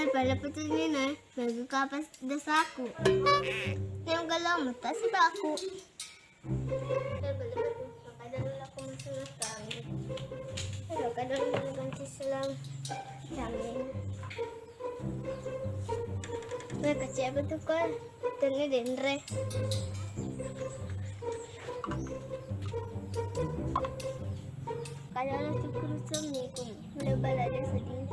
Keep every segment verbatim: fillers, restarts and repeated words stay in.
Pada petunjuknya, lagu kapas desaku. Yang galau mata si baku. Maka dulu aku masuk kami. Maka dulu masuk selang kami. Weh, kecil apa tuh, Kol? Tengah dendre. Kalau lo cukur semiku, udah bala dia sedih.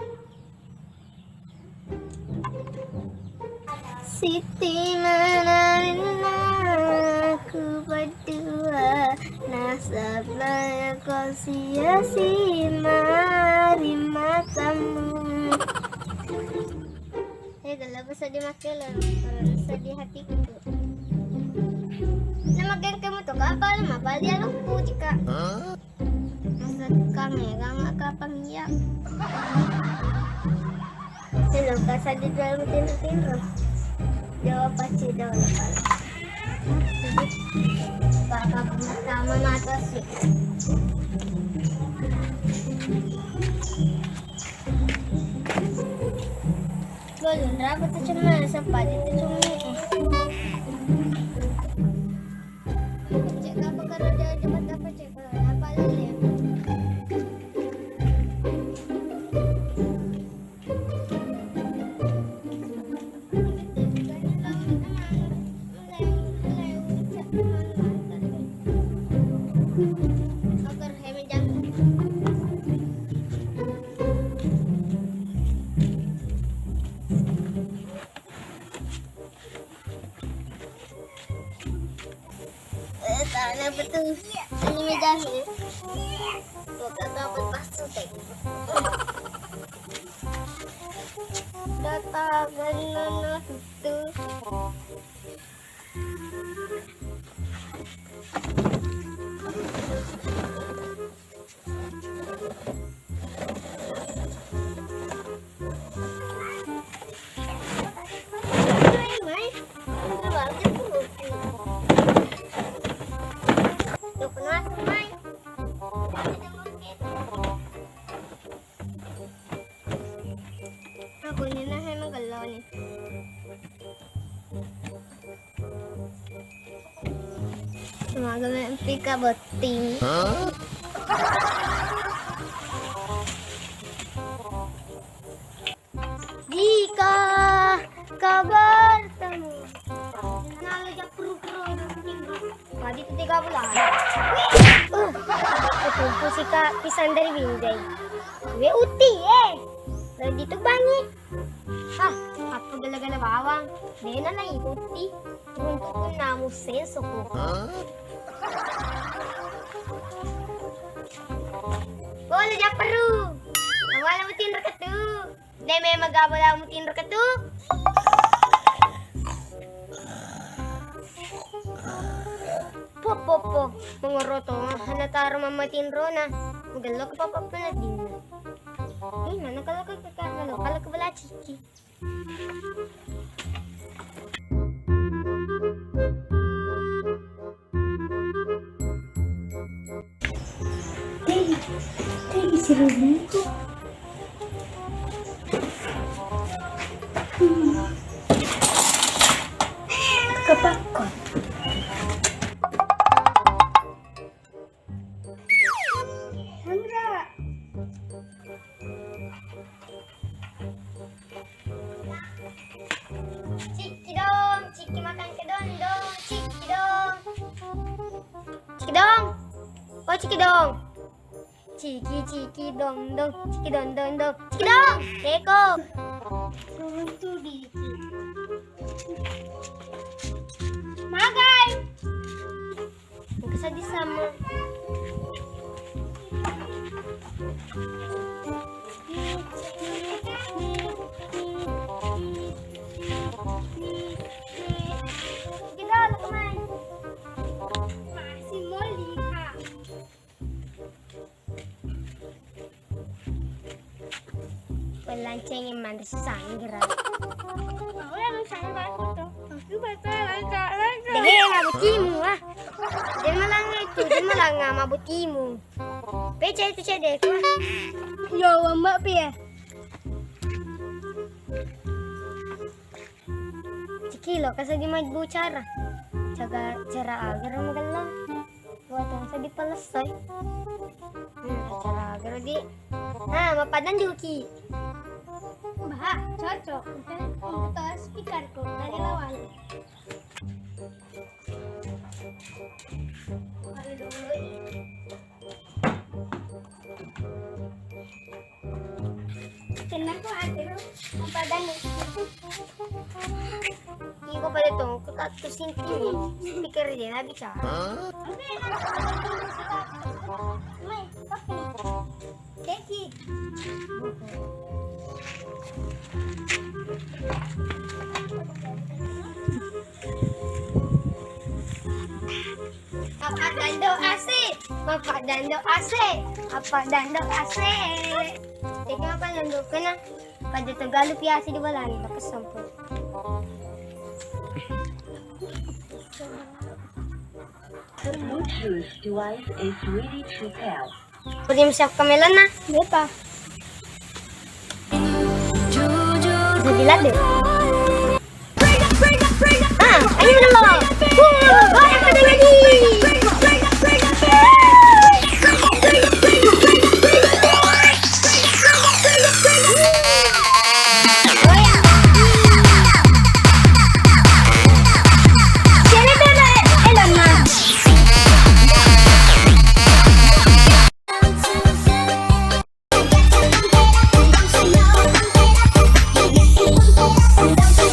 Siti mana aku berdua, nasabna ko sia si mari matamu. Eh, kalau bisa dimakai lah, kalau bisa di hatiku. Nama geng kamu tuh kapal, mapal dia lupu jika. Maksud kang ya, kang kapang iya. Sino ka sadi dalam tinro-tinro. Jawa pasti dawa lepas. Paka pertama mata sih. Boleh, berapa tuh cuma? Sempat itu cumi. Cek apa kalau dia dapat apa cek? Kalau ada apa lele? Eh, tanya betul. Ini meja ni. Bukan apa pas tu. Data ganana tu. Aku ni nah emang gelo ni. Semoga mempi ka botting. Jika kau bertemu. Nalo japru pro. Tadi tu tiga bulan. Uh, ketumpu si kak pisang dari Binjai. We uti eh. Lagi tu bangi. Ah, apa gala-gala bawang? Dena na ikuti. Runtukunna musseng sokko. Bola japperu. Awala mutinro ketu. De memang gabala mutinro ketu. Pop pop pop. Mengoroto. Hana taro mama tinrona. Gello ke papa peladinna. Ih, mana kalau ke kalau kalau ke bela ciki. Tegi, tegi si Rubiko. Hmm. Pakka-pakka. Sandra. Ciki dong, ciki makan kedondong, ciki dong. Ciki dong. Oh, ciki dong. Ciki, ciki dong dong, ciki dong dong dong. Ciki dong. Eko. Runtu dikit. Magai. Engka seddi sama. Kita langsung main. Masih mau lihat. Pellanceng yang manre sanggira. Aku yang sana banget tuh. Aku baca langka, langka. Dege, mabutimu ah. Jangan melanga itu, jangan melanga mabutimu. Pece itu cedek. Yo, wamba pi ya. Cikilo, ka seddi mabbicara. Caga-, cara agaro magello. Buat seddi palessoi. Hmm, cara agaro di. Ah, mappadanduki. Bah, cocok. Untuk, untuk speakerku dari lawan. Kenapa ada mapadandu? Iko pada tongko tak tu singkini. Speaker dia nak bicara. Mai, tapi. Keki. Mappadandu ase, mappadandu ase, mappadandu ase. Jadi mappadandu kena pada tegalu piasi di balani, maka sempur. The Bluetooth device is ready to pair. Udah siap kamelana? Bepa. Bisa dilat deh. Ah, ayo dong. Wuh, banyak ada lagi.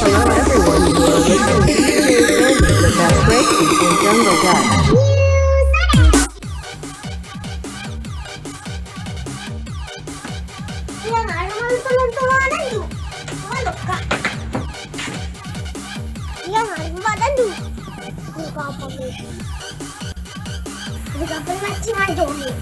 Hello everyone, you are listening to D J Sandy, the best breakbeat in Jungle Dub. Iya, nggak ada malu telan-telanan tuh. Malu, Kak. Iya, nggak ada badan tuh. Buka apa tuh? Buka apa, mancing aja nih.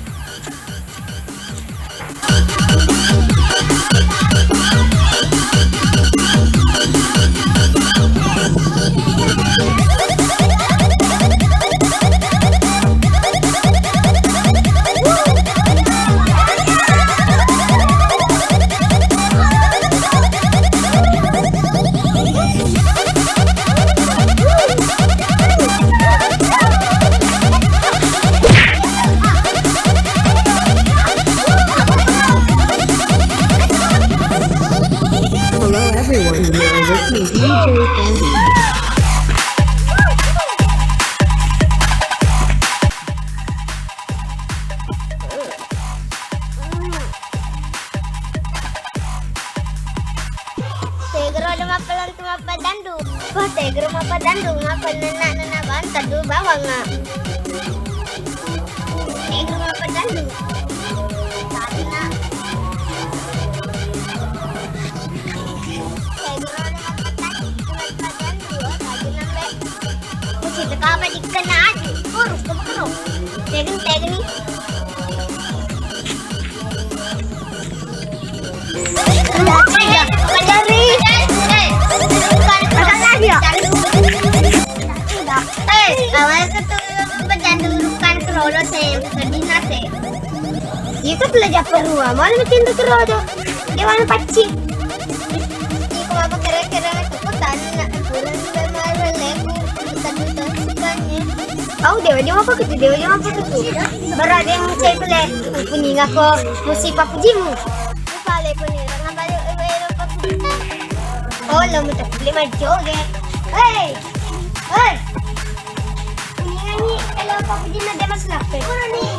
Hello everyone, you are listening to D J Sandy. Tegro ada mappalantu mappadandu. Wah, tegro mappadandu, mappanenna-nenna banta du bawanga. Tegro mappadandu. Karena tegro ada mappadandu, mappadandu, karena Musi teka apa dikenna aju, urus ke bekero. Tegeng, tegeng ni. Tidak, tidak. Pajari. Eh, bukan. Bukan lagi ya? Tidak. Eh, awalnya tuh pecandu bukan kerolo, saya sedina, saya. Iya, kan belajar perua. Mana mesin tuh kerolo? Dia mana pacci? Iko apa kira-kira aku tanya, aku udah sampai marah lagi. Kita tuh sukanya. Au, dewa, dewa apa gitu? Dewa, dewa apa gitu? Bara ada yang cai pele. Kuning aku, musi papujimu. Lupa le, kuning. Kenapa le, eh, eh, lupa. Oh, lo minta beli maju, oke. Hei. Hei. Kuning ini, eh, lo papujimu dia masuk lapis. Mana nih?